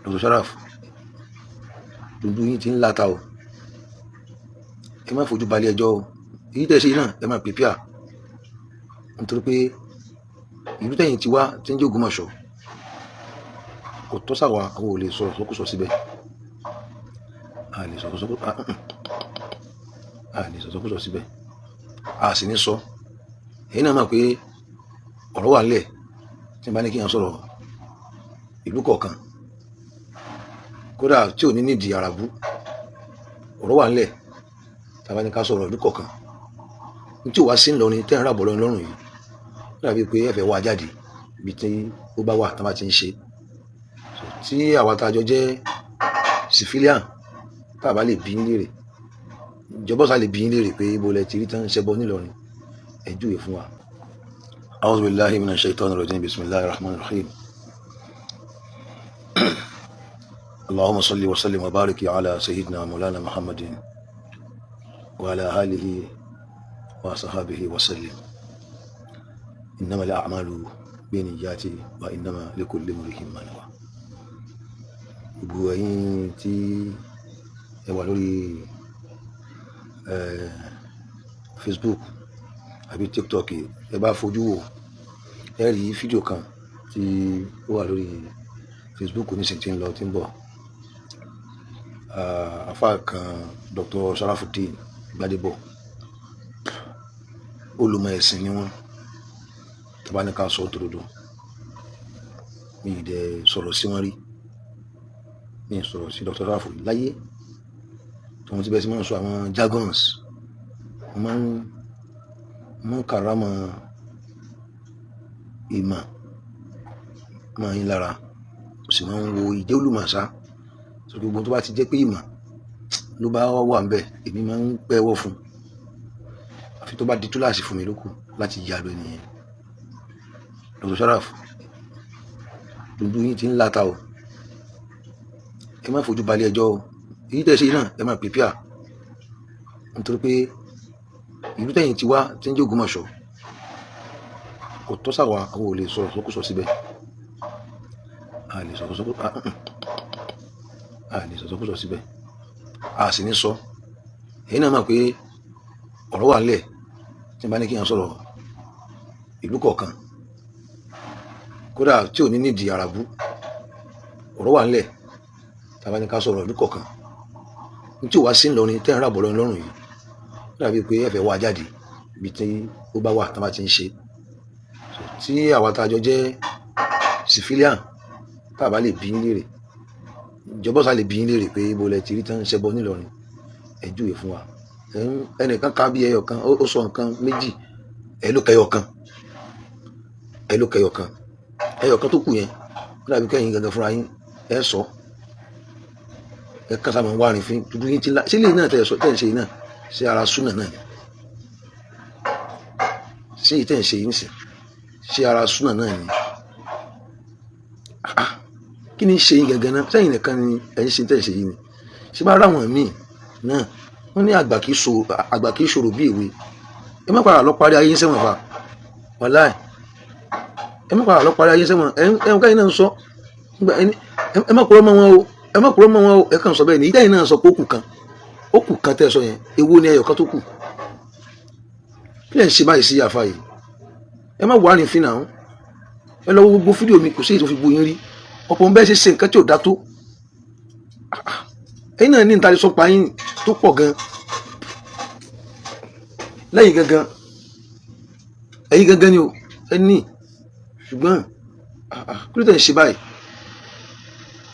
Dr. Sharaf, dúdú yín ti ń láta o. Ẹ má fojú balẹ̀ ẹjọ́ o. Èyí tẹ̀ ṣe náà, ẹ má prepare, nítorí pé ìlú tẹ̀yìn ti wá tí ń jẹ́ Ògbómọ̀ṣọ́ kò tọ́ sáwa. Àwọn ò lè sọ̀rọ̀ sọ́kùsọ síbẹ̀. A lè sọ̀rọ̀ sọ́kùsọ, a lè sọ̀rọ̀ sọ́kùsọ síbẹ̀, a sì ní sọ. Èyí náà mọ̀ pé ọ̀rọ̀ wà nílẹ̀ tí n bá ní kí n sọ̀rọ̀ ìlú kọ̀ọ̀kan, kódà tí ò ní nídìí àràbù. Ọ̀rọ̀ wà nílẹ̀ tí a bá ní ká sọ̀rọ̀ ìlú kọ̀ọ̀kan ní tí ò wá sí Ńlọrin tẹ́ ń rà bọ̀ lọ́rùn lọ́rùn yìí, ó dàbí pé ẹ fẹ́ wá jáde ibi tí ó bá wà tí wọ́n bá ti ń ṣe. Tí àwa tá a jọ jẹ́ civilian, tá a bá lè bí yín léèrè, ìjọba ọ̀sà lè bí yín léèrè pé ibo lẹ ti rí tán ń ṣẹbọ nílọrin, ẹ júwe fún wa. أعوذ بالله من الشيطان الرجيم. بسم الله الرحمن الرحيم. اللهم صل وسلم وبارك على سيدنا مولانا محمد وعلى آله وصحابه وسلم. إنما الأعمال بالنيات وإنما لكل امرئ ما نوى. Gbogbo ẹ̀yin tí ẹ wà lórí Facebook àbí TikTok, ẹ bá fojú wò, ẹ rí fídíò kan tí ó wà lórí Facebook nísìnyí tí ń lọ tí ń bọ̀. Afa kan, Dr. Sharafuddin Gbadebo, olùmọ̀ ẹ̀sìn ni wọ́n. Tó bá ní ká sọ òdodo, mi ì dẹ̀ sọ̀rọ̀ sí wọn rí, mi ì sọ̀rọ̀ sí Dr. Sharafu láyé. Tòun ti bẹ́ẹ̀ sí máa ń sọ àwọn jargons, mo máa ń kàrámọ̀ ìmọ̀ máa yín lára, mo sì máa ń wo ìjẹ́ olùmọ̀ọ́sá. So gbogbo tó bá ti jẹ́ pé ìmọ̀ ló bá wà ń bẹ̀, èmi máa ń pẹ́wọ́ fún un, àfi tó bá di túláàsì fún mi lókù láti yá lọ nìyẹn. Dr. Sharaf, dúdú yín ti ń láta o. Ẹ má fojú balẹ̀ ẹjọ́ o. Èyí tẹ̀ ṣe náà, ẹ má prepare, nítorí pé ìlú tẹ̀yìn ti wá tí ń jẹ́ Ògbómọ̀ṣọ́ kò tọ́ sáwa. Àwọn ò lè sọ̀rọ̀ sọ́kùsọ síbẹ̀. A lè sọ̀rọ̀ sọ́kùsọ, a lè sọ̀rọ̀ sọ́kùsọ síbẹ̀, a sì ní sọ. Èyí náà mọ̀ pé ọ̀rọ̀ wà nílẹ̀ tí n bá ní kí n sọ̀rọ̀ ìlú kọ̀ọ̀kan, kódà tí ò ní nídìí àràbù. Ọ̀rọ̀ wà nílẹ̀ tí a bá ní ká sọ̀rọ̀ ìlú kọ̀ọ̀kan ní tí ò wá sí Ńlọrin tẹ́ ń rà bọ̀ lọ́rùn lọ́rùn yìí, ó dàbí pé ẹ fẹ́ wá jáde ibi tí ó bá wà tí wọ́n bá ti ń ṣe. Tí àwa tá a jọ jẹ́ civilian, tá a bá lè bí yín léèrè, ìjọba ọ̀sà lè bí yín léèrè pé ibo lẹ ti rí tán ń ṣẹbọ nílọrin, ẹ júwe fún wa. Ẹnìkan ká bí ẹyọ kan, ó sọ nǹkan méjì, ẹ ló kẹyọ kan, ẹ ló kẹyọ kan, ẹyọ kan tó kù yẹn, ó dàbí kẹ́yìn gangan fúnra yín ẹ sọ. Ẹ kásá máa ń wá rìn fín dúdú yín ti la sílẹ̀ náà tẹ̀ sọ tẹ̀ ń ṣe yìí náà, ṣé ara súnà náà ni? Ṣé èyí tẹ̀ ń ṣe yìí nìsín, ṣé ara súnà náà ni? Ah, kí ni ń ṣe yín gangan náà? Sẹ́yìn nìkan ni ẹ̀ ń ṣe tẹ̀ ń ṣe yìí ni? Ṣé bá ráwọn míì náà, wọ́n ní àgbà kì í ṣòro, àgbà kì í ṣòro bí èwe. Ẹ má padà lọ parí ayé sẹ́wọ̀n fa. Wàláì, ẹ má padà lọ parí ayé sẹ́wọ̀n. Ẹ ẹ káyìn náà ń sọ ẹ má kúrò mọ́ wọn o, ẹ má kúrò mọ́ wọn o. Ẹ kàn sọ bẹ́ẹ̀ ni. Ìdáyìn náà sọ pé ó kù kan, ó kù kan tẹ́ ẹ sọ yẹn, èwo ni ẹyọ kan tó kù? Kí lẹ̀ ń ṣe báyìí sí àfa yìí? Ẹ má wà ní fínà. Ẹ lọ wo gbogbo fídíò mi, kò sí èyí tó fi bu yín rí. Ọ̀pọ̀ ń bẹ́ẹ̀ ṣe ṣe nǹkan tí ò dá tó. Ẹ̀yin náà ní ìtàlẹ́ sọ pa yín tó pọ̀ gan lẹ́yìn gangan. Ẹ̀yin gangan ni o ẹ ní. Ṣùgbọ́n kí ló tẹ̀ ń ṣe báyìí?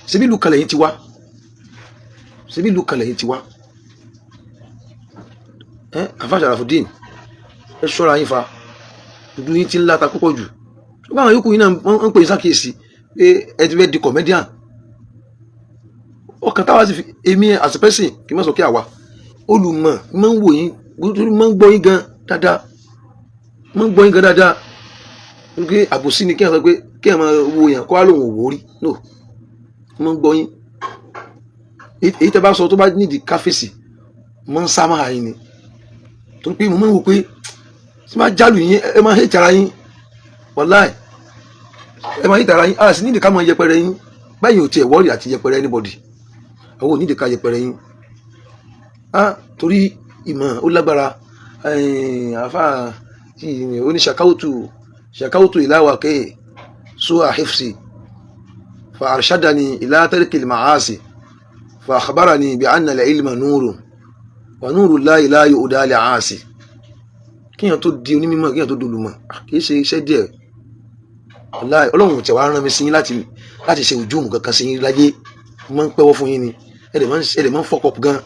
Ṣebí ìlú kan lẹ́yìn ti wá? Ṣebí ìlú kan lẹ́yìn ti wá? Ẹ àfa Sharafudeen, ẹ ṣọ́ra yín fa. Dúdú yín ti ń láta púpọ̀ jù. Ṣùgbọ́n àwọn yòókù yín náà, wọ́n ń pè é sákìyèsí pé ẹ ti fẹ́ di comedian. Ọkàn táwa sì fi èmi as a person, kì í má sọ kí àwa olùmọ̀ máa ń wò yín, máa ń gbọ́ yín gan dáadáa, máa ń gbọ́ yín gan dáadáa, pé àbòsí ni kí ẹ sọ pé kí ẹ máa wo yẹn kó wá lòun ò wò rí. No, máa ń gbọ́ yín. Èyí tẹ́ bá sọ tó bá nídìí káfíìsì, máa ń sá máa yín ni, torí pé mo máa ń wò pé tí máa jálù yín, ẹ máa hate ara yín. Wàláì, ẹ máa hate ara yín. A sì nídìí ká máa yẹpẹrẹ yín. Báyìí ò tiẹ̀ worry àti yẹpẹrẹ anybody, àwọn onídìí ká yẹpẹrẹ yín. Ah, torí ìmọ̀ ó lágbára. Àfa oní شكوت إلى وكيع سوء حفظي فأرشدني إلى ترك المعاصي فأخبرني بأن العلم نور ونور الله لا يهدى لعاصي. Kíyàn tó di onímọ̀, kíyàn tó dolùmọ̀, kì í ṣe iṣẹ́ díẹ̀. Wàláhì, Ọlọ́run tẹ̀ wá rán mi sí yín láti ṣe ojú òun kankan sí yín láyé. Mo máa ń pẹ́wọ́ fún yín ni. Ẹ dẹ̀ máa ń fuck up gan.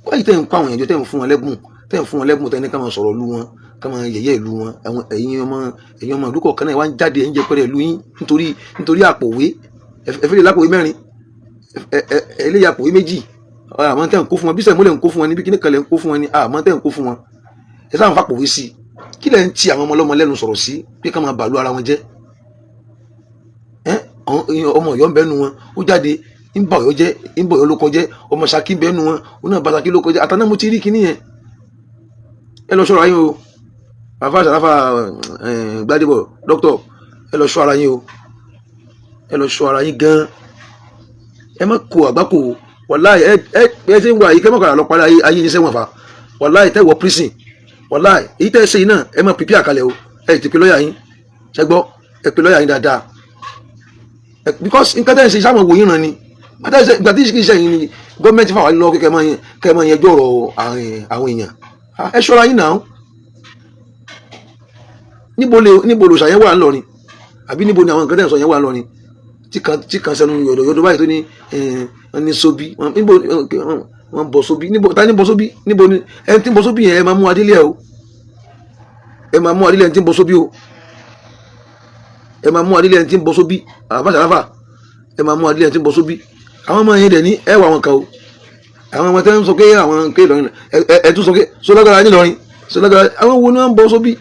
Wáyé tẹ̀ ń kó àwọn èèyàn jọ, tẹ̀ ń fún wọn lẹ́bùn, tẹ̀ ń fún wọn lẹ́bùn, tẹ̀ ní ká máa sọ̀rọ̀ ìlú wọn, ká máa yẹ̀yẹ́ ìlú wọn. Àwọn ẹ̀yin ọmọ ìlú kọ̀ọ̀kan náà wá ń jáde, ẹ̀ ń jẹ pẹ́rẹ́ ìlú yín nítorí àpòwé. Ẹ fẹ́ lè lápòwé mẹ́rin, ẹ lè àpòwé méjì. Àmọ́ tẹ̀ ń kó fún wọn, bí sẹ̀mú lẹ̀ ń kó fún wọn ní, bí kíní kan lẹ̀ ń kó fún wọn ní, àmọ́ tẹ̀ ń kó fún wọn, ẹ sáà ń fàpòwé sí i. Kí lẹ̀ ń ti àwọn ọmọ ọlọ́mọ lẹ́nu sọ̀rọ̀ sí pé ká máa bàlú ara wọn jẹ́? Ọmọ Ọ̀yọ́ ń bẹ́nu wọn, ó jáde, ń bà Ọ̀yọ́ jẹ́, ń bọ̀ Ọ̀yọ́ ló kọjẹ́. Ọmọ Ṣakí ń bẹ́nu wọn, ó náà bá Ṣakí ló kọjẹ́. Àtàná mo ti rí kíní yẹn. Ẹ lọ ṣọ́ra yín o, àfa àṣàráfà Gbádébọ̀ dókítà, ẹ lọ ṣọ́ ara yín o, ẹ lọ ṣọ́ ara yín gan. Ẹ má kó àgbákò. Wàláì, ẹ ẹ ṣe ń wà yìí, kẹ́ mọ̀ kàrà lọ parí ayé yín sẹ́wọ̀n fa. Wàláì, tẹ́ wọ prison. Wàláì, èyí tẹ́ ẹ ṣe yìí náà, ẹ má pìpì àkàlẹ̀ o. Ẹ ti pe lọ́ọ̀yà yín, ṣẹ́gbọ́? Ẹ pe lọ́ọ̀yà yín dáadáa, because nǹkan tẹ́ ẹ ṣe sáwọn wò yín ràn ni. Ìgbà tí ìṣe yìí ni gọ́ọ̀mẹ̀ntì fáwọn lọ kẹ́ máa yẹjọ́ ọ̀rọ̀ àwọn èèyàn. Ẹ ṣọ́ra yín náà. Níbo lòṣà yẹn wà ńlọrin? Àbí níbo ni àwọn nǹkan tẹ́ ẹ sọ yẹn wà ńlọrin tí kan sẹnu yọ̀dọ̀ yọ̀dọ̀ báyìí tó ní ní sobi? Níbo wọ́n bọ̀ sobi? Níbo ta ní bọ̀ sobi? Níbo ni ẹni tí ń bọ̀ sobi yẹn? Ẹ máa mú adílẹ̀ o, ẹ máa mú adílẹ̀ ẹni tí ń bọ̀ sobi o, ẹ máa mú adílẹ̀ ẹni tí ń bọ̀ sobi. Àbáṣàráfà, ẹ máa mú adílẹ̀ ẹni tí ń bọ̀ sobi. Àwọn ọmọ yẹn dẹ̀ ní ẹ wà wọn kan o. Àwọn ọmọ tẹ́ ń sọ pé àwọn ké Ìlọrin, ẹ tún sọ pé sọlágbára nílọrin, sọlágbára. Àwọn wo ni wọ́n ń bọ̀ sobi?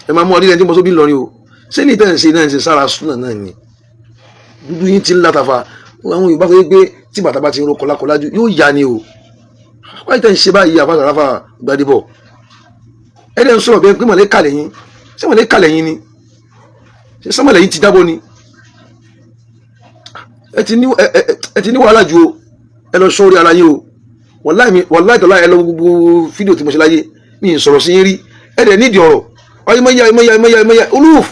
Ẹ máa mú adílẹ̀ ẹni tí ń bọ̀ sobi ńlọrin o. Ṣé ní ìtẹ̀ ń ṣe náà ń ṣe sára súnà náà ni? Dúdú yín ti ń látàfà. Àwọn Yorùbá sọ pé tí bàtà bá ti ń ro kọlákọlá jù, yóò yá ni o. Wáyé tẹ̀ ń ṣe báyìí, àfàsàràfà Gbadébọ̀, ẹ dẹ̀ ń sọ̀rọ̀ bí ẹ pé mọ̀lẹ́ kalẹ̀ yín. Ṣé mọ̀lẹ́ kalẹ̀ yín ni? Ṣé sọ́mọ̀lẹ́ yín ti dábọ̀ ni? Ẹ ti ní wàhálà ju o. Ẹ lọ sọ́ọ́rí ara yín o. Wàláì mi, wàláì tọ́lá, ẹ lọ gbogbo fídíò tí mo ṣe láyé, mi ì sọ̀rọ̀ sí yín rí. Ẹ dẹ̀ nídìí ọ̀rọ̀ ọyẹ mọ́yá mọ́yá mọ́yá mọ́yá olúf.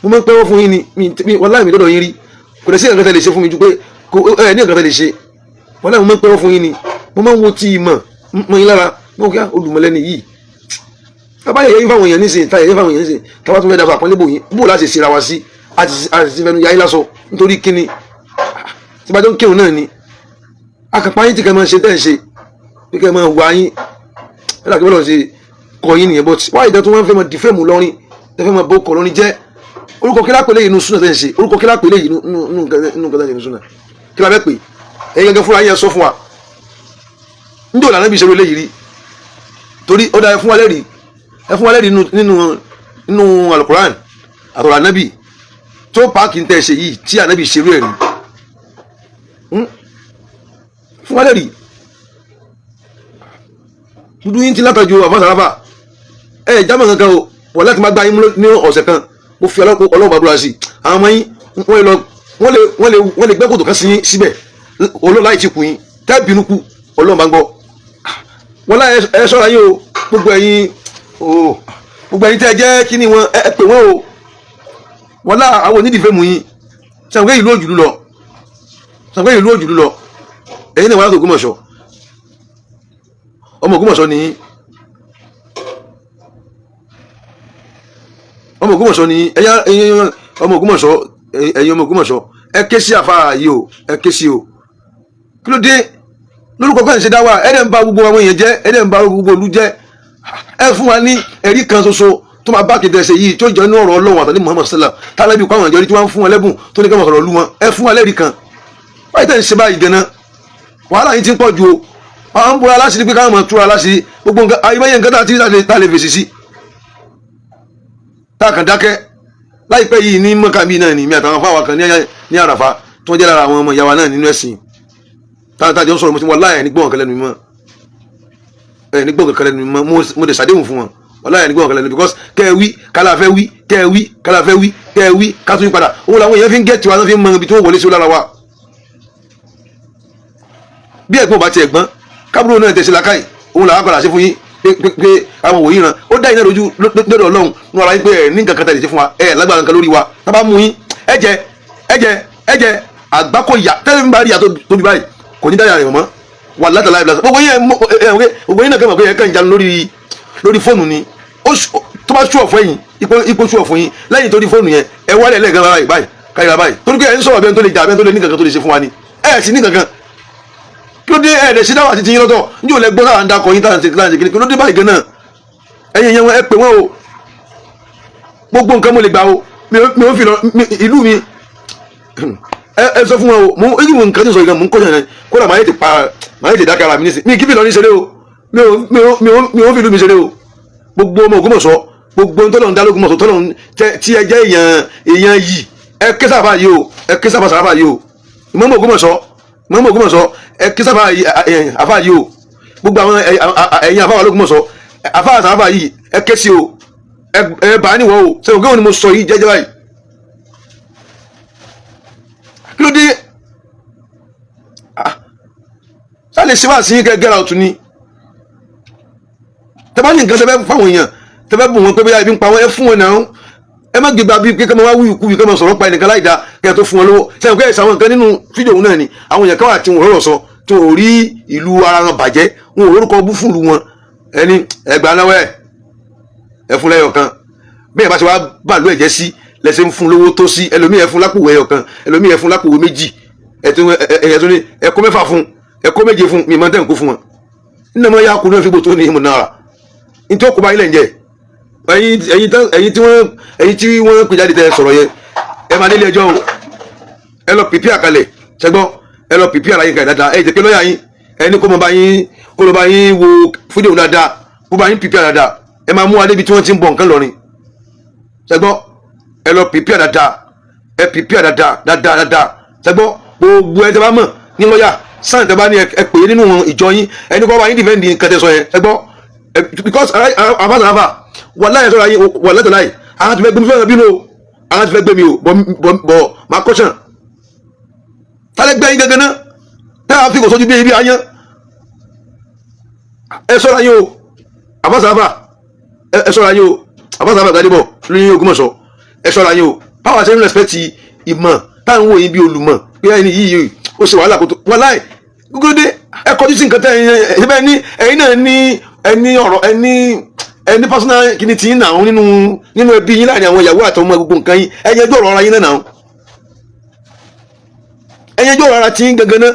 Mo máa ń pẹ́wọ́ fún yín ni. Mi wàláì, mi dọ́dọ̀ yín rí. Kò lè sí nǹkan tẹ́ lè ṣe fún mi ju pé kò ẹ ní nǹkan tẹ́ lè ṣe. Wàláì, mo máa ń pẹ́wọ́ fún yín ni. Mo máa ń wo tí ìmọ̀ mọ́ yín lára mo kí olùmọ̀lẹ́ni yìí. Tábà yẹ yín fáwọn èèyàn nísìnyí, táyà yín fáwọn èèyàn nísìnyí, tábà tún fẹ́ dáfà àpọ́nlé bò yín bò láti ṣera wa sí, àti ti fẹnu ya yín lásọ. Nítorí kíni tí bá jọ ń kírun náà ni akàpá yín tí kẹ́ máa ṣe tẹ́ ń ṣe bí kẹ́ máa wá yín ẹ láti bọ́lọ̀ ṣe kọ yín nìyẹn. But wáyé ìdá tó wọ́n fẹ́ máa defame lọ́rin, tẹ́ fẹ́ máa bó kọ lọ́rin jẹ́, orúkọ kí lápẹ́ léyìí inú súnà tẹ́ ń ṣe? Orúkọ kí lápẹ́ léyìí nínú nǹkan tẹ́ ń ṣe súnà? Kí la fẹ́ pè? Ẹ̀yin gẹ́gẹ́ fúnra yín sọ fún wa, ndí òlànà bí ìṣòro léyìí rí? Torí ó dáa, ẹ fún wa lẹ́rìí, ẹ fún wa lẹ́rìí nínú alukuran àtọ̀rọ̀ ànábì tó páàkì ń tẹ́ ṣe yìí tí ànábì ṣerú ẹ̀ rí. Fún wa lẹ́rìí. Dúdú yín ti látàjú àfàsàràfà. Ẹ jámọ̀ kankan o. Wọ́n láti máa gbá yín mú ní ọ̀sẹ̀ kan, mo fi Ọlọ́run bàbúrà sí àwọn ọmọ yín. Wọ́n lè lọ, wọ́n lè gbẹ́ kòtò kan sí yín síbẹ̀ olóòláì ti kù yín tẹ́ bínú kú. Ọlọ́run bá ń gbọ́. Wọ́n láì ẹ ṣọ́ra yín o. Gbogbo ẹ̀yin o, gbogbo ẹ̀yin tẹ́ ẹ jẹ́ kíní wọn, ẹ pè wọ́n o. Wọ́n lá àwọn onídìí fẹ́ mú yín sàǹgbé ìlú òjùlú lọ, sàǹgbé ìlú òjùlú lọ. Ẹ̀yin náà wà láti Ògbómọ̀ṣọ́, ọmọ Ògbómọ̀ṣọ́ ni yín, ọmọ Ògbómọ̀ṣọ́ ni ẹ̀yin, ọmọ Ògbómọ̀ṣọ́, ẹ̀yin ọmọ Ògbómọ̀ṣọ́, ẹ ké sí àfáà yìí o, ẹ ké sí o. Kí ló dé lórúkọ kan ṣe dá wà? Ẹ dẹ̀ ń ba gbogbo àwọn èèyàn jẹ́, ẹ dẹ̀ ń ba gbogbo ìlú jẹ́. Ẹ fún wa ní ẹ̀rí kan ṣoṣo tó máa bá kéde ẹsẹ̀ yìí, tó jẹ́ inú ọ̀rọ̀ Ọlọ́run àtàlẹ́ Muhammad sallam tálábì kó àwọn ìjọ tí wọ́n ń fún wọn lẹ́bùn tó ní ká máa sọ̀rọ̀ lú wọn. Ẹ fún wa lẹ́rìí kan. Báyìí tẹ̀ ń ṣe báyìí gan-an, wàhálà yìí ti ń pọ̀ ju o. Àwọn ń bora aláṣìírí pé káwọn máa túra aláṣìírí gbogbo nǹkan àyíbáyé nǹkan tá a lè fèsì sí, tá a kàn dákẹ́. Láìpẹ́ yìí ní mọ́kàmí náà ni mi àtàwọn afáwà kan ní Àràfá tí wọ́n jẹ́ lára àwọn ọmọ ìyá wa náà nínú ẹ̀sìn tá a jọ ń sọ̀rọ̀. Mo ti wọ́n láyà ní gbọ́n kan lẹ́nu mi mọ́, ẹ̀ ní gbọ́n kan lẹ́nu mi mọ́. Mo dẹ̀ ṣàdéhùn fún wọn. Wàláhì, ẹ̀ ní gbọ́ nǹkan lẹ́nu, because kẹ́ ẹ wí kálá fẹ́ wí, kẹ́ ẹ wí kálá fẹ́ wí, kẹ́ ẹ wí ká tún yí padà, òun làwọn èèyàn fi ń gẹ̀ẹ́tì wa náà, fi ń mọ ibi tí wọ́n wọlé sí lára wa. Bí ẹ̀gbọ́n bá tiẹ̀ gbọ́n, kábúrò náà tẹ̀sí làákàyè, òun làwọn padà ṣe fún yín pé àwọn òwòyìn ràn ó dá iná lójú lọ́dọ̀ Ọlọ́run ní ara yín pé ẹ̀ ní nǹkan kan tẹ̀lé ṣe fún wa, ẹ̀ lágbára nǹkan lórí wa. Tá bá mú yín, ẹ jẹ, ẹ jẹ, ẹ jẹ àgbákò ìyá tẹ́lẹ̀ ń bá rí ìyá tóbi báyìí, kò ní dáyà rẹ̀ mọ́. Wà látàlá ìbílẹ̀ gbogbo yín, ẹ gbogbo yín náà kẹ́ mọ̀ pé ẹ kàn ń jánu lórí fóònù ni. Tó bá sú ọ̀fọ̀ yín, ipò sú ọ̀fọ̀ yín lẹ́yìn torí fóònù yẹn, ẹ wálẹ̀ lẹ́ẹ̀kan báyìí báyìí káyìlá báyìí, torí pé ẹ ń sọ̀rọ̀ bí ẹni tó lè jà, bí ẹni tó lè ní kankan tó lè ṣe fún wa ni. Ẹ sì ní kankan. Kí ló dé? Ẹ lè ṣe dáwà títí yín lọ́tọ̀ ní òun lẹ gbọ́ táwọn ń dakọ̀ yín, táwọn ń ṣe táwọn ń ṣe. Kí ló dé báyìí gan náà? Ẹ̀yin yẹn wọn, ẹ pè wọ́n o. Gbogbo nǹkan mo lè gbà o. Mi ò fi lọ ìlú mi. Ẹ sọ fún wọn o. Mo èyí mo nǹkan tí ń sọ yìí gan, mo ń kọ́jà yẹn kódà, màá yẹ ti pa, màá yẹ ti dákẹ́ ara mi nísìn. Mi kí fi lọ ní ṣeré o. Mi ò fi ìlú mi ṣeré o. Gbogbo ọmọ Ògbómọ̀ṣọ́, gbogbo tọ́lọ̀ ń dá lÓgbómọ̀ṣọ́, tọ́lọ̀ ń tí ẹ jẹ́ èèyàn èèyàn yìí, ẹ ké sábà yìí o. Ẹ ké sábà sábà yìí o. Ìmọ̀ọ́mọ̀ Ògbómọ̀ṣọ́, ìmọ̀ọ́mọ̀ Ògbómọ̀ṣọ́, ẹ ké sábà àfà yìí o. Gbogbo àwọn ẹ̀yin àfà wà lÓgbómọ̀ṣọ́, àfà sábà yìí, ẹ ké sí o. Ẹ bá níwọ̀ o. Sẹ́wọ̀n kí wọ́n ni mo sọ yìí jẹ́jẹ́ báyìí? Kí ló dé? Ah, sá lè ṣe wá sí kẹ́ get out ni. Tẹ́ bá ní nǹkan tẹ́ fẹ́ fáwọn èèyàn, tẹ́ fẹ́ bù wọn pé bóyá ibi ń pa wọn, ẹ fún wọn náà. Ẹ má gbégbá bíi pé kí wọ́n wá wí ikú, kí wọ́n sọ̀rọ̀ pa ẹnìkan láì dáa, kí ẹ tó fún wọn lówó. Sẹ́yìn kẹ́ ẹ̀ sàwọn nǹkan nínú fídíò náà ni àwọn èèyàn kan wà tí wọn ò rọ̀rọ̀ sọ, tí wọn ò rí ìlú ara wọn bàjẹ́, wọn ò rórúkọ bú fún ìlú wọn. Ẹni ẹgbàá náwó ẹ, ẹ fún lẹ́yọ̀ kan. Bẹ́ẹ̀ bá ṣe wá bàlú ẹ̀jẹ̀ sí lẹ́sẹ̀ ń fún lówó tó sí. Ẹlòmíì ẹ fún lápòwé ẹyọ kan, ẹlòmíì ẹ fún lápòwé méjì, ẹtún ní ẹkọ mẹ́fà fún, ẹkọ méje fún mi, máa ń tẹ̀ ń kó fún wọn nínú ọmọ ya kú náà fígbó tó ní ìmọ̀ náírà ní tí ó kó bá ilẹ̀ ń jẹ. Ẹ̀yin tí wọ́n pè jáde tẹ sọ̀rọ̀ yẹn, ẹ máa délé ẹjọ́ o. Ẹ lọ pìpì àkàlẹ̀ ṣẹgbọ́n, ẹ lọ pìpì àlàyé kan dáadáa. Ẹ jẹ́ pé lọ́ọ̀yà yín, ẹ ní kó mọ bá yín, kó lọ bá yín wo fídíò dáadáa, kó bá yín pìpì dáadáa. Ẹ máa mú wa débi tí wọ́n ti ń bọ̀ nǹkan lọ́rin ṣẹgbọ́n. Ẹ lọ pìpì dáadáa, ẹ pìpì dáadáa dáadáa dáadáa ṣẹgbọ́n. Gbogbo ẹ tẹ́ bá mọ̀ ní lọ́ọ̀yà sáà, tẹ́ bá ní, ẹ pè é nínú ìjọ yín, ẹni kó bá yín defend nǹkan tẹ́ sọ yẹn ṣẹgbọ́n, because àfàsàfà wàláyé sọ̀rọ̀ ayé wàláyé tọ́láyé, àwọn ti fẹ́ gbé mi, fẹ́ràn bínú o. Àwọn ti fẹ́ gbé mi o. Bọ̀ máa kọ́sàn tálẹ́ gbẹ́yìn gangan náà tẹ́ àwọn fi kò sójú bí ibi ayán. Ẹ sọ̀rọ̀ ayé o. Àfàsàfà, ẹ sọ̀rọ̀ ayé o. Àfàsàfà gbadébọ̀ ní Ògbómọ̀ṣọ́, ẹ sọ̀rọ̀ ayé o. Báwa ṣe ń respect ìmọ̀ táwọn wò yín bí olùmọ̀ pé ẹni yìí ó ṣe wàhálà kó tó wàláyé gbogbo dé. Ẹ kọjú sí nǹkan tẹ́ ẹ bẹ́ẹ̀ ní. Ẹ̀yin náà ní ẹni ọ̀rọ̀, ẹni personal kìíní tí ń nà nínú ẹbí yín, láàrin àwọn ìyàwó àtọmọ, gbogbo nǹkan yín. Ẹ yanjú ọ̀rọ̀ ara yín náà. Ẹ yanjú ọ̀rọ̀ ara tí ń gangan náà.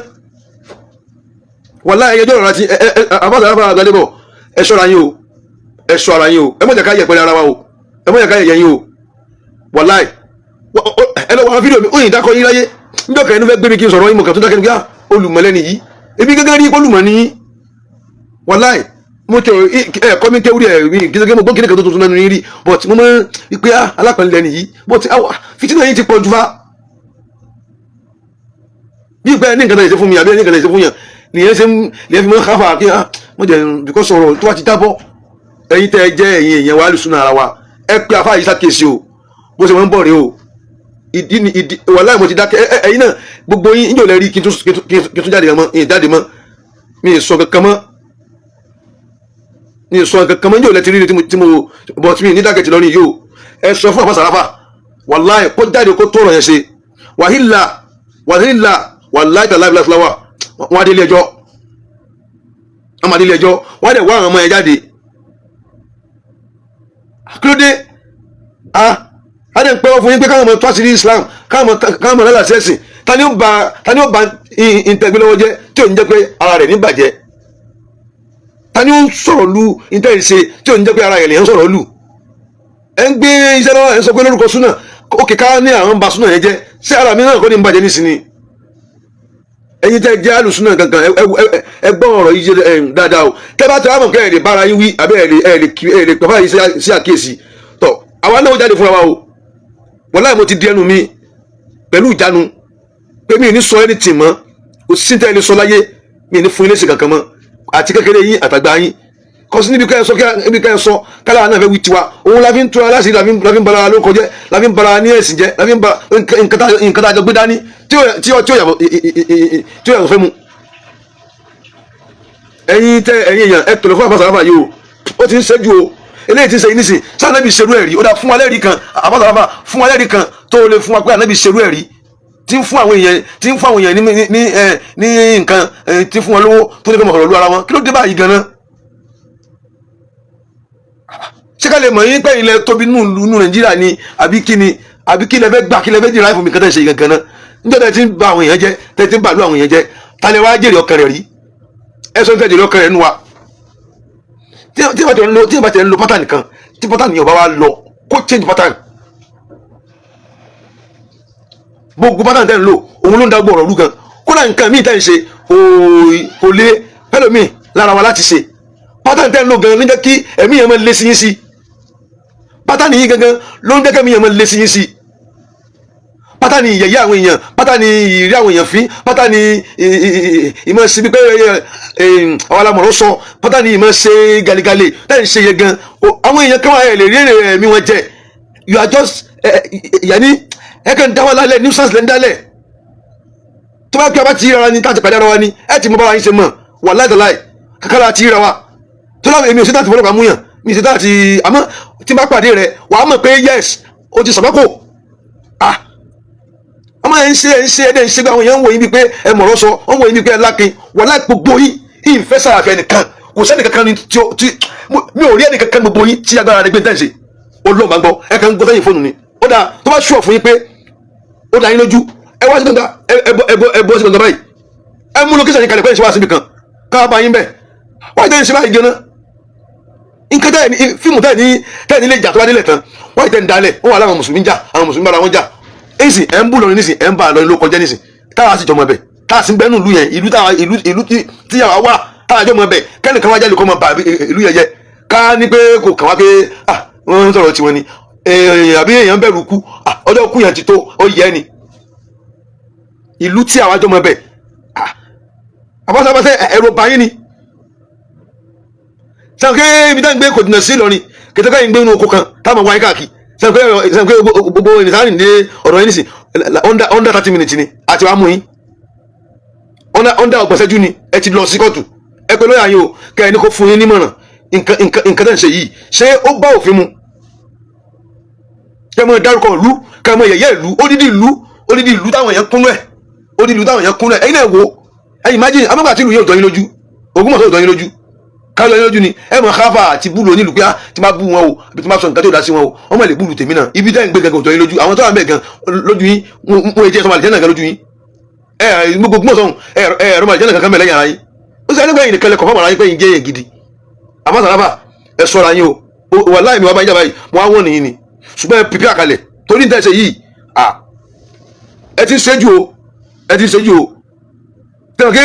Wàláhì, ẹ yanjú ọ̀rọ̀ ara tí ẹ ẹ àbáṣà àbáṣà àgbàdébọ̀. Ẹ ṣọ́ra yín o, ẹ ṣọ́ ara yín o. Ẹ má jẹ́ ká yẹpẹrẹ ara wa o. Ẹ má jẹ́ ká yẹ̀yẹ́ yín o. Wàláhì, ẹ lọ wọ àwọn fídíò mi, ó yìn dákọ yín láyé níjọ́ kan. Ẹnu fẹ́ gbé mi kí n sọ̀rọ̀ yín, mo kàn tó dákẹ́ nígbà olùmọ̀lẹ́ni yìí. Èmi gẹ́gẹ́ rí olùmọ̀ ní. Wàláì, mo tẹ ẹ kọ́ mi kéwúrí ẹ mi kí mo gbọ́ kíni kan tó tuntun lẹ́nu yín rí, but mo máa ń pé alápẹ̀lẹ̀ lẹ́nu yìí, but fìtínà yín ti pọ̀ jù fa. Bí ìpẹ́ ní nǹkan tó lè ṣe fún mi àbí ní nǹkan tó lè ṣe fún yàn nìyẹn, ṣe nìyẹn fi mọ́ káfà kí mo jẹ, because ọ̀rọ̀ tó wá ti jábọ́. Ẹ̀yin tẹ́ ẹ jẹ́ ẹ̀yin èèyàn wa lùsùn ara wa, ẹ pé afá yìí ṣàkíyèsí o. Bó ṣe wọ́n ń bọ̀ rèé o. Ìdí ni ìdí wàláì mo ti dákẹ́. Ẹ̀yin náà, gbogbo yín níjọ́ lẹ rí kí n tún jáde mọ́. Ìyẹn jáde mọ́, mi ì sọ kankan mọ́, mi ì sọ kankan mọ́. Níjọ́ lẹ ti rí tí mo bọ̀ tí mi ní dákẹ́ ti lọ́rin yìí o. Ẹ sọ fún àfàsàràfà, wàláì, kó jáde kó tó ọ̀rọ̀ yẹn ṣe. Wàhílà wàhílà, wàláì tàláì láwà, wọn á délé ẹjọ́, wọn máa délé ẹjọ́, wọn á dẹ̀ wá àwọn ọmọ yẹn jáde. Kí ló dé? Ah, a dẹ̀ ń pẹ́ wọ́n fún yín pé káwọn ọmọ tó àṣírí Islam, káwọn ọmọ lálàá sẹ́sìn. Ta ni ó ba ìtẹ̀gbẹ́ lọ́wọ́ jẹ́ tí ò ní jẹ́ pé ara rẹ̀ ní bàjẹ́? Ta ni ó ń sọ̀rọ̀ lu ìtẹ̀sẹ̀ tí ò ní jẹ́ pé ara rẹ̀ lè ń sọ̀rọ̀ lu? Ẹ ń gbé iṣẹ́ lọ́wọ́, ẹ ń sọ pé lórúkọ súnà òkè ká ní àwọn ba súnà yẹn jẹ́. Ṣé ara mi náà kọ́ ni ń bàjẹ́ nísìnyí? Ẹ̀yin tẹ́ jẹ́ alùsúnà kankan, ẹ gbọ́ ọ̀rọ̀ yìí jẹ́ dáadáa o. Tẹ́ bá tẹ́ wá mọ̀ kẹ́ ẹ̀ lè bára yín wí àbí ẹ̀ lè pẹ̀fà yìí sí àkíyèsí tọ̀, àwa náà ó jáde fúnra wa o. Wàláhì, mo ti di ẹnu mi pẹ̀lú ìjánu pé mi ò ní sọ anything mọ́. Kò sí tẹ́ ẹni sọ láyé, mi ò ní fún ilé sí kankan mọ́, àti kékeré yín àtàgbà yín. Kò sí níbi ká ẹ sọ, níbi ká ẹ sọ kálá náà fẹ́ wí tiwa. Òun la fi ń tura láti la fi ń bara ló kọjẹ́, la fi ń bara ní ẹ̀sìn jẹ́, la fi ń ba nǹkan tá a jọ gbé dání tí ó yàtọ̀ fẹ́ mu. Ẹ̀yin tẹ ẹ̀yin èèyàn, ẹ tọ̀lọ̀ fún Àbá Sàráfà yìí o. Ó ti ń ṣẹ́jú o. Eléyìí ti ń ṣe yìí nísìn sáà Ànábì ṣerú ẹ̀rí. Ó dá fún wa lẹ́rìí kan, Àbá Sàráfà, fún wa lẹ́rìí kan tó lè fún wa pé Ànábì ṣerú ẹ̀rí, tí ń fún àwọn èèyàn, tí ń fún àwọn èèyàn ní nǹkan, tí ń fún wọn lówó, tó ní kí wọ́n mọ̀ lu ara wọn. Kí ló dé báyìí gan-an? Ṣé ká lè mọ̀ yín pé ilẹ̀ tóbi nù Nàìjíríà ni, àbí kí ni? Àbí kí lẹ fẹ́ gbà? Kí lẹ fẹ́ dìrà fún mi? Kẹtẹ́ ṣe gangan náà, níjọ́ tẹ́ ti ń ba àwọn èèyàn jẹ́, tẹ́ ti ń bàlú àwọn èèyàn jẹ́, ta lẹ wá jèrè ọkàn rẹ̀ rí? Ẹ sọ ní tẹ́ jèrè ọkàn rẹ̀ nù wa. Tí ìbá tẹ̀ ń lo pattern kan, tí pattern yẹn ò bá wá lọ, kó change pattern. Gbogbo pattern tẹ́ ń lò, òun ló ń dá gbọ́ ọ̀rọ̀ rú gan. Kódà nǹkan míì tẹ́ ń ṣe kò lè fẹ́lòmíì lára wa láti ṣe. Pattern tẹ́ ń lò gan ló ń jẹ́ kí ẹ̀mí yẹn máa lé sí yín sí. Pattern yìí gangan ló ń jẹ́ kí ẹ̀mí yẹn máa lé sí yín sí. Pattern ìyẹ̀yẹ́ àwọn èèyàn, pattern ìrí àwọn èèyàn fín, pattern ìmọ̀ sí bí pé àwọn alámọ̀rọ̀ sọ, pattern ìmọ̀ ṣe galegale tẹ́ ń ṣe yẹn gan, àwọn èèyàn kan wà ẹ̀ lè rí èrè ẹ̀mí wọn jẹ. You are just yanni ẹ kàn dá wa lálẹ́, nuisance lẹ́ ń dálẹ̀. Tó bá pẹ́ bá ti ríra ni, tá ti pàdé ara wa ni, ẹ ti mọ bára yín ṣe mọ̀. Wà láìdáláì kàkàrà ti ríra wa tó láwọn. Èmi ò ṣe tá ti fọlọ́pàá mú yàn, mi ṣe tá ti, àmọ́ tí n bá pàdé rẹ, wàá mọ̀ pé yes, o ti sàbákò. Ah, ọmọ ẹ̀ ń ṣe, ẹ̀ ń ṣe, ẹ̀ ń ṣe pé àwọn èèyàn ń wò yín bíi pé ẹ mọ̀rọ̀ sọ, wọ́n wò yín bíi pé ẹ lákin. Wà láì gbogbo yín, ìfẹ́ sàràfẹ́ nìkan, kò sẹ́ni kankan ni tí mi ò rí ẹnì kankan gbogbo yín tí agbára rẹ gbé tẹ̀ ń ṣe. Olóò máa ń gbọ́, ẹ kàn ń gbọ́ sẹ́yìn fóònù ni. Ó dáa, tó bá ṣùọ̀ fún yín pé ó dá yín lójú, ẹ wá sí gbọ̀ngàn, ẹ bọ́ sí gbọ̀ngàn báyìí, ẹ mú location yín kalẹ̀ pé ẹ ṣe wá síbi kan ká bá yín bẹ̀. Wọ́n ti tẹ́ ń ṣe báyìí gan-an. Nǹkan tẹ́ ní fíìmù tẹ́ ní lè jà tó bá délẹ̀ tán, wọ́n ti tẹ́ ń dalẹ̀. Wọ́n wà láwọn mùsùlùmí jà, àwọn mùsùlùmí bára wọn jà. Èsì ẹ̀ ń bú lọrin nísìn, ẹ̀ ń bá lọrin ló kọjá nísìn. Táwa sì jọmọ bẹ̀, táwa sì ń bẹ́nu ìlú yẹn, ìlú táwa, ìlú tí yàrá wà, táwa jọmọ bẹ̀, kẹ́nìkan wá jáde kọ́ mọ bà ìlú yẹn jẹ́, ká ní pé kò kàn wá pé ah, wọ́n ń sọ̀rọ̀ tiwọn ni, àbí èèyàn bẹ̀rù kú? Ah, ọjọ́ kú yẹn ti tó, ó yẹ ni ìlú tí àwa jọmọ bẹ̀. Ah, àbáṣabáṣẹ ẹ̀rọ báyìí ni sànkẹ́ ibi tá ń gbé kò jìnnà sí Ìlọrin kẹtẹ́kẹ́ yìí ń gbé inú oko kan táwọn wáyé káàkiri. Sànkẹ́ gbogbo ènìyàn ní ọ̀rọ̀ yìí nìsín, under 30 minutes ni àti wàá mú yín, under 30 ṣẹ́jú ni ẹ ti lọ sí kóòtù. Ẹ pé lọ́ọ̀yà yín o, kẹ́ ẹ ní kó fún yín nímọ̀ràn. Nǹkan tẹ̀ ń ṣe yìí, ṣé ó bá òfin mu? Kẹ́ ẹ mọ̀ dárúkọ ìlú, kẹ́ ẹ mọ̀ yẹ̀yẹ́ ìlú, odidi ìlú, odidi ìlú táwọn èèyàn kúnú ẹ̀, odidi ìlú táwọn èèyàn kúnú ẹ̀. Ẹ̀yin náà wò, ẹ̀yin imagine amọ́gbà tí ìlú yóò jọ yín lójú, Ògbómọ̀ṣọ́ yóò jọ yín lójú, káyọ̀ yín lójú ni. Ẹ mọ̀ káfà àti búlù onílù pé tí máa bú wọn o, àbí tí máa sọ nǹkan tí ò dá sí wọn o, wọ́n mọ̀ lè búlù tèmi náà. Ibi tẹ́ ń gbé gangan ò jọ yín lójú. Àwọn tó wà ń bẹ̀ gan lójú yín, wọ́n jẹ́ sọmọ àlìjẹ́ náà gan lójú yín. Ẹ gbogbo gbọ́sọ̀ ẹ ẹ̀rọ màlìjẹ́ náà kankan bẹ̀ lẹ́yìn ara yín. Ó sì ẹni nìkan lẹ kọ̀ fún ara yín pé yín jẹ́ yẹn gidi. Àmọ́ Sàràfà, ẹ sọ́ra yín o. Wàláhì mi wá bá yín jà báyìí, mo wá wọ́n nìyí ni, ṣùgbọ́n ẹ pìpì àkàlẹ̀ torí ní tẹ̀sẹ̀ yìí. Ẹ ti ń ṣe jù o, ẹ ti ń ṣe jù o. Tẹ̀wọ̀n kí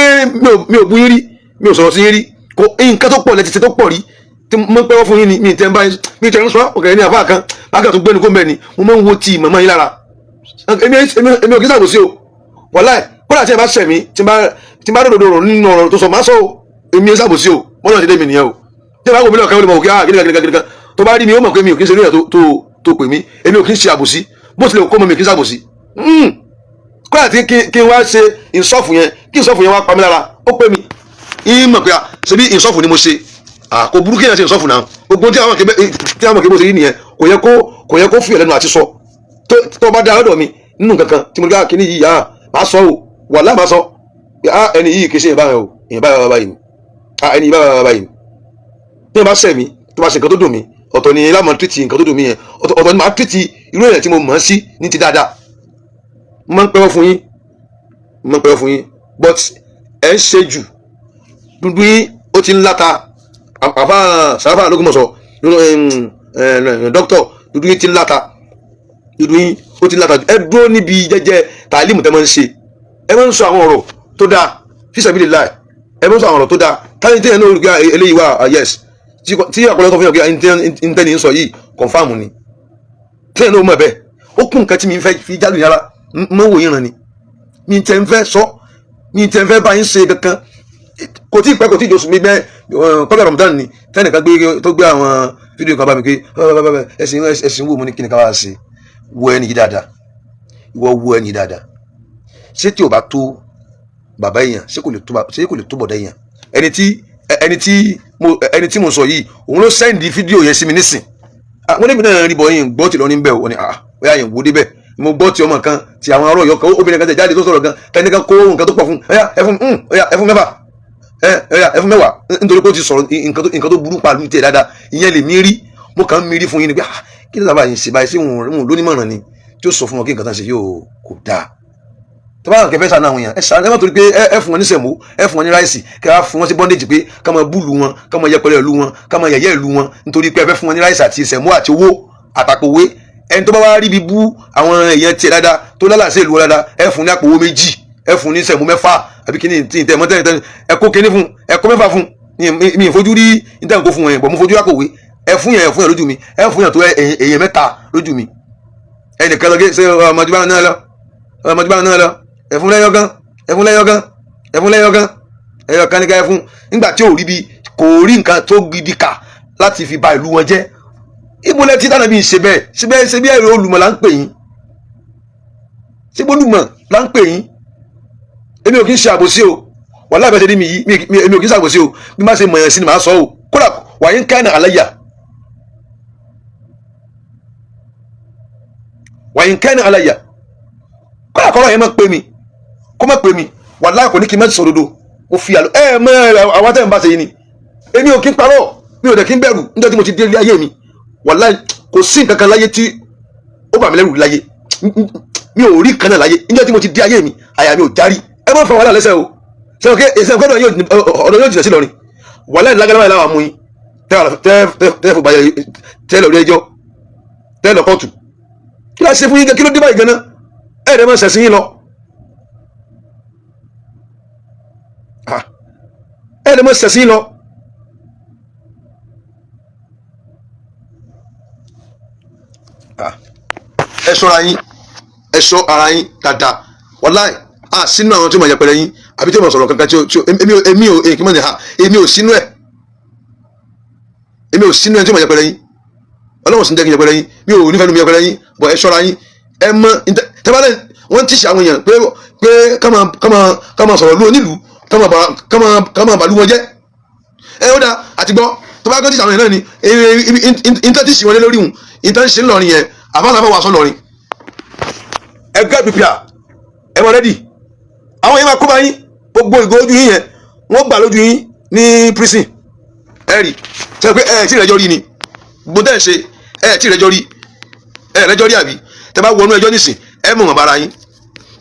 mi ò bú yín rí, mi ò sọ̀rọ̀ sí yín rí. Kò nǹkan tó pọ̀ lẹ́ti ṣe tó pọ̀ rí tí mo ń pẹ́wọ́ fún yín ni. Mi tẹ́ ń bá mi tẹ́ ń sọ ọ̀kẹ́ ní àfáà kan bákan tó gbẹ́nu kó mbẹ́ ni. Mo máa ń wo ti màmá yín lára. Èmi ò kí sàbòsí o, wàláì. Kódà tí ẹ bá ṣẹ̀ mí, tí n bá dòdò rò nínú ọ̀rọ̀ tó sọ, máa sọ o. Èmi ẹ sàbòsí o, mọ́nà ti dé mi nìyẹn o. Tí ẹ bá wò mí lọ́ọ̀kan, ó lè mọ̀ òkè ah, gíníkan gíníkan gíníkan. Tó bá rí mi, ó mọ̀ pé mi ò kí ń ṣe lóyè tó pè mí. Èmi ò kí ń ṣe àbòsí, bó tilẹ̀ kó mọ̀, mi ò kí ń ṣàbòsí. Kódà tí kí n wá ṣe ìsọ́fù yẹn, kí ìsọ́fù yẹn wá pa mí lára, ó pè mí, yín mọ̀ pé ṣe bí ìsọ́fù ni mo ṣe. Kò burú kéèyàn ṣe ìsọ́fù náà. Gbogbo tí àwọn kébé ṣe rí nìyẹn. Kò yẹ kó fìyà lẹ́nu àti sọ tó bá dá lọ́dọ̀ mi nínú kankan tí mo ní ká kíní yìí, máa sọ o, wàláhì máa sọ. Ẹni yìí kì í ṣe ìyẹn báyìí o, ìyẹn báyìí báyìí ni, ẹni yìí báyìí báyìí ni. Tí wọ́n bá ṣẹ̀ mí, tó bá ṣe nǹkan tó dùn mí, ọ̀tọ̀ ni lámọ̀ tìrìtì nǹkan tó dùn mí yẹn, ọ̀tọ̀ ni màá tìrìtì irú èèyàn tí mo mọ̀ ọ́n sí ní ti dáadáa. Mo máa ń pẹ́wọ́ fún yín, mo máa ń pẹ́wọ́ fún yín, but ẹ̀ ń ṣe jù. Dúdú yín ó ti ń láta. Àfa Sàráfà lÓgbómọ̀ṣọ́, dókítọ̀, dúdú yín ti ń láta, dúdú yín ó ti ń láta. Ẹ dúró níbi jẹ́jẹ́ tàlímù tẹ́ máa ń ṣe. Ẹ máa ń sọ àwọn ọ̀rọ̀ tó dáa, fisabilillah. Ẹ máa ń sọ àwọn ọ̀rọ̀ tó dáa táyé tí ẹ náà rí eléyìí wá. Yes, tí àpọ̀lọpọ̀ fún yàn pé ntẹ́ni ń sọ yìí confirm ni, tí ẹ náà mọ̀ bẹ́ẹ̀. Ó kún nǹkan tí mi fẹ́ fi jálù yàrá mọ́ wò yín ràn ni. Mi tẹ́ ń fẹ́ sọ, mi tẹ́ ń fẹ́ bá yín ṣe kankan. Kò tí ì pẹ́, kò tí ì josùn mi gbẹ́ kọ́bẹ̀ Ramadan ni tẹ́nìkan gbé tó gbé àwọn fídíò kan bá mi pé ẹ̀sìn ẹ̀sìn wo. Mo ní kí ni ká wá ṣe? Wo ẹni yìí dáadáa, ìwọ wo ẹni yìí dáadáa. Ṣé tí o bá tó bàbá èèyàn, ṣé kò lè tó, ṣé kò lè tó bọ̀dá èèyàn? Ẹni tí mo sọ yìí, òun ló send fídíò yẹn sí mi nísìn. Wọ́n níbi náà rí bọ̀ yín gbọ́ tí lọ ní bẹ́ẹ̀. Wọ́n ní ó yà yín wò débẹ̀. Mo gbọ́ tí ọmọ kan ti àwọn ará Ọ̀yọ́ kan, obìnrin kan tẹ̀ jáde tó sọ̀rọ̀ gan, tẹnikan kó nǹkan tó pọ̀ fún ọ̀yà ẹ fún, ọ̀yà ẹ fún 6, ọ̀yà ẹ fún 10, nítorí pé ó ti sọ̀rọ̀ nǹkan tó burú pàlú tiẹ̀ dáadáa. Ìyẹn lè mí rí, mo kàn ń mi rí fún yín ni pé kí ló sábà yín ṣe báyìí? Sí òun lónímọ̀ràn ni tí ó sọ fún wọn kí nǹkan tán ṣe yóò kò dáa? Tó bá kẹfẹ́ sànú àwọn èèyàn, ẹ sànú. Ẹ má torí pé ẹ fún wọn ní sẹ̀mó, ẹ fún wọn ní rice, kẹ wá fún wọn sí bondage, pé ká máa búlù wọn, ká máa yẹpẹrẹ ìlú wọn, ká máa yẹ̀yẹ́ ìlú wọn, nítorí pé ẹ fẹ́ fún wọn ní rice àti sẹ̀mó àti owó àtàpòwé. Ẹni tó bá wá rí ibi bú àwọn èèyàn tiẹ̀ dáadáa, tó lálàsẹ̀ ìlú wọn dáadáa, ẹ fún ní àpò owó 2, ẹ fún ní sẹ̀mó 6, àbí kíní tí ì tẹ̀ mọ́ tẹ́lẹ̀. Ẹ kó kíní fún, ẹ kó 6 fún mi. Ìfojú rí níta kó fún wọn yẹn bọ̀, mo fojú àpòwé. Ẹ fún yẹn lójú mi, ẹ fún yẹn tó èèyàn 3 lójú mi. Ẹnìkan lọ ṣe ọmọdé bá náà lọ, ọmọdé bá náà lọ. Ẹ fún lẹ́yọ̀ kan, ẹ fún lẹ́yọ̀ kan, ẹ fún lẹ́yọ̀ kan, ẹyọ kan ní ká ẹ fún. Nígbà tí ò rí bí kò rí nǹkan tó gidi kà láti fi ba ìlú wọn jẹ́. Ìbúlẹ̀ tí tànàbí ń ṣe bẹ́ẹ̀ ṣe bẹ́ẹ̀ ṣe bí ẹ̀rọ olùmọ̀ là ń pè yín, ṣé bólúmọ̀ là ń pè yín? Èmi ò kí ń ṣe àbòsí o. Wàhálà ìbẹ̀sẹ̀ ní mi yìí, èmi ò kí ń ṣe àbòsí o. Bí má ṣe mọ̀yàn sí ni màá sọ o. Kódà wàyí ń kánà àlàyà, wàyí ń kánà àlàyà, kódà kọ́rọ̀ yẹn má pè mí, kó má pè mí, wàhálà kò ní kí n má sọ òdodo. Mo fi àlọ́ ẹ mọ àwọn tẹ́ ń bá ṣe yìí ni. Èmi ò kí ń parọ́, mi ò dẹ̀ kí ń bẹ̀rù. Níjọ́ tí mo ti dé ilé ayé mi, wàhálà kò sí nǹkan kan láyé tí ó bà mí lẹ́rù láyé. Mi ò rí kan náà láyé. Níjọ́ tí mo ti dé ayé mi, àyà mi ò járí. Ẹ má fa wàhálà lẹ́sẹ̀ o. Sẹ́wọ̀n kí ẹsẹ̀ ọ̀dọ̀ yóò jìnà sí lọ́rin. Wàhálà ìlágbára báyìí láwọn amúyín tẹ́ fún báyìí, tẹ́ lọ rí ẹjọ́, tẹ́ lọ kóòtù. Kí ló ṣe fún yín? Kí ló dé báyìí gan-an? Ẹ̀ ẹ̀ máa ṣẹ̀sìn yín lọ, ẹ̀ ẹ̀ máa ṣẹ̀sìn yín lọ. Ẹ ṣọ́ra yín, ẹ ṣọ́ ara yín dáadáa. Wàláì a sínú àwọn tí mo yẹpẹrẹ yín àbí tí mo sọ̀rọ̀ kankan tí èmi ò èkì mọ̀ ní ha. Èmi ò sínú ẹ̀, èmi ò sínú ẹ̀ tí mo yẹpẹrẹ yín. Ọlọ́run sì ń jẹ́ kí n yẹpẹrẹ yín. Mi ò nífẹ̀ẹ́ nu mi yẹpẹrẹ yín bọ̀. Ẹ ṣọ́ra yín. Ẹ mọ tẹ́bálẹ̀ wọ́n ti ṣe àwọn èèyàn pé ká máa sọ̀rọ̀ lú onílùú, ká máa bàlú wọn jẹ́. Ẹ ó dáa àti gbọ́. Tó bá kán ti ṣe àwọn èèyàn náà ni ìtàn ti ṣì wọlé lórí hùn, ìtàn ṣe ń lọrin yẹn, àfáàsàfà wà sọ lọrin. Ẹ gẹ́ prepare, ẹ mọ ready. Àwọn yẹn máa kó bá yín. Gbogbo ìgò ojú yín yẹn, wọ́n gbà lójú yín ní prison. Ẹ rí ṣe pé ẹ tí ìrẹ́jọ́ rí ni gbogbo tẹ́ ẹ ṣe. Ẹ tí ìrẹ́jọ́ rí, ẹ rẹ́jọ́ rí, àbí tẹ́ bá wọnú ẹjọ́ nísìn, ẹ mọ̀ wọ́n bára yín.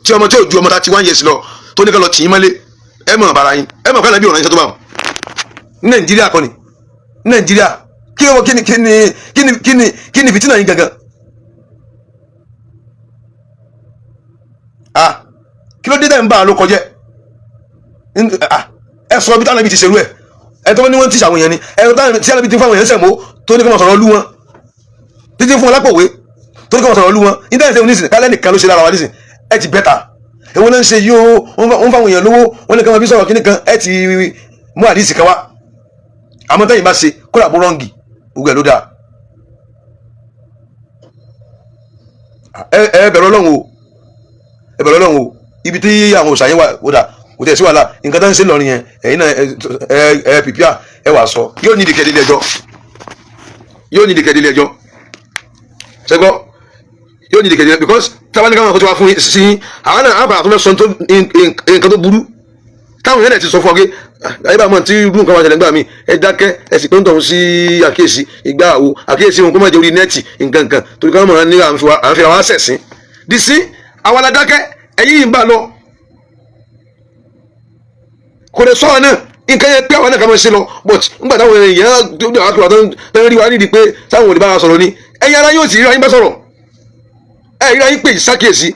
Tí ọmọ tí ò ju ọmọ 31 years lọ tó ní ká lọ tì í mọ́lé, ẹ mọ̀ wọ́n bára yín. Ẹ mọ̀ kálẹ̀ bí ọ̀rọ̀ yín ṣe tó bá wọn. Ní Nàìjíríà kọ́ni, ní Nàìjíríà, kí ni kí ni kí ni kí ni kí ni fìtínà yín gangan? Ah, kí ló dé tẹ́ ń bá a ló kọjẹ́? Ẹ sọ bí tánàbí ti ṣerú ẹ. Ẹ tó ní wọ́n ti ṣàwọn èèyàn ni ẹ tó tí ànábì ti fún àwọn èèyàn sẹ̀mó, tó ní kí wọ́n sọ̀rọ̀ lú wọn, títí fún wọn lápòwé, tó ní kí wọ́n sọ̀rọ̀ lú wọn. Íńtánẹ̀tì ẹ̀hún nísìn kálẹ̀ nìkan ló ṣe lára wa nísìn. Ẹ ti bẹ́tà. Èwo náà ń ṣe yìí o? Wọ́n fáwọn èèyàn lówó, wọ́n ní kí wọ́n fi sọ̀rọ̀ kíní kan. Ẹ ti mú àdìsí kan wá. Àmọ́ tẹ́yìn bá ṣe kódà bó rọ́ǹgì, gbogbo ẹ̀ ló dáa. Ẹ bẹ̀rù Ọlọ́run o, ẹ bẹ̀rù Ọlọ́run o. Ibi tí àwọn òòṣà yẹn wà ó dà, kò tẹ̀ sí wàhálà. Nǹkan tó ń ṣe lọ́rin yẹn, ẹ̀yin náà ẹ pìpìà ẹ wà sọ. Yóò ní ìdíkẹ́ délé ẹjọ́, yóò ní ìdíkẹ́ délé ẹjọ́. Ṣẹ́gbọ́, yóò ní ìdíkẹ́ délé, because tábà ní káwọn kó tó wá fún sí àwọn náà, àwọn àtúntò sọ nǹkan tó burú táwọn yẹn ti sọ fún ọ pé ayé bá mọ̀ tí irú nǹkan wà ṣẹlẹ̀ nígbà míì. Ẹ dákẹ́, ẹ sì pé ń tọ̀hún sí àkíyèsí ìgbà àwo àkíyèsí òun kó má jẹ́ orí nẹ́ẹ̀tì nǹkan nǹkan, torí káwọn mọ̀ ní à ń fi àwọn àṣẹ̀sìn dì sí àwọn aládákẹ́. Ẹ̀yìn yìí ń bá lọ, kò lè sọ̀rọ̀ náà. Nǹkan yẹn pé àwọn náà kà máa ṣe lọ, but nígbà táwọn èèyàn tó ń rí wa nídìí pé táwọn ò lè bá wa sọ̀rọ̀ ni ẹ̀yin ara yóò sì ríra yín bá sọ̀rọ̀. Ẹ̀ ríra yín pè sákìyèsí.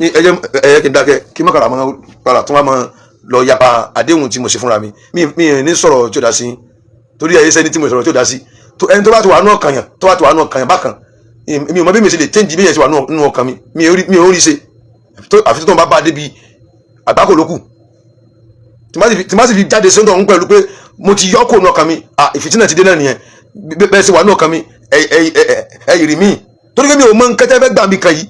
Ẹ jẹ́ ẹ kí n dákẹ́, kí mọ́kàrà máa padà tún wá máa lọ yapa àdéhùn tí mo ṣe fúnra mi. Mi ní sọ̀rọ̀ tí ò dá sí, torí ẹ̀yẹ sẹ́ni tí mo sọ̀rọ̀ tí ò dá sí. Ẹni tó bá ti wà nù ọkàn yàn, tó bá ti wà nù ọkàn yàn bákan, mi ò mọ bí mi ṣe lè change bí yẹn ṣe wà nù ọkàn mi. Mi ò rí ṣe. Àfi tó ń bá bá débi àgbákò lókù, tí má sì fi jáde sọ́dọ̀ ọ̀hún pẹ̀lú pé mo ti yọ́ kó nù ọkàn mi. Ah, ìfìtínà ti dé náà nìyẹn. Bẹ́ẹ̀ sì wà nù ọkàn mi, ẹ ẹ ẹ ẹ yìrì mí, torí pé mi ò mọ nǹkan tẹ́ fẹ́ gbà mí kan yìí.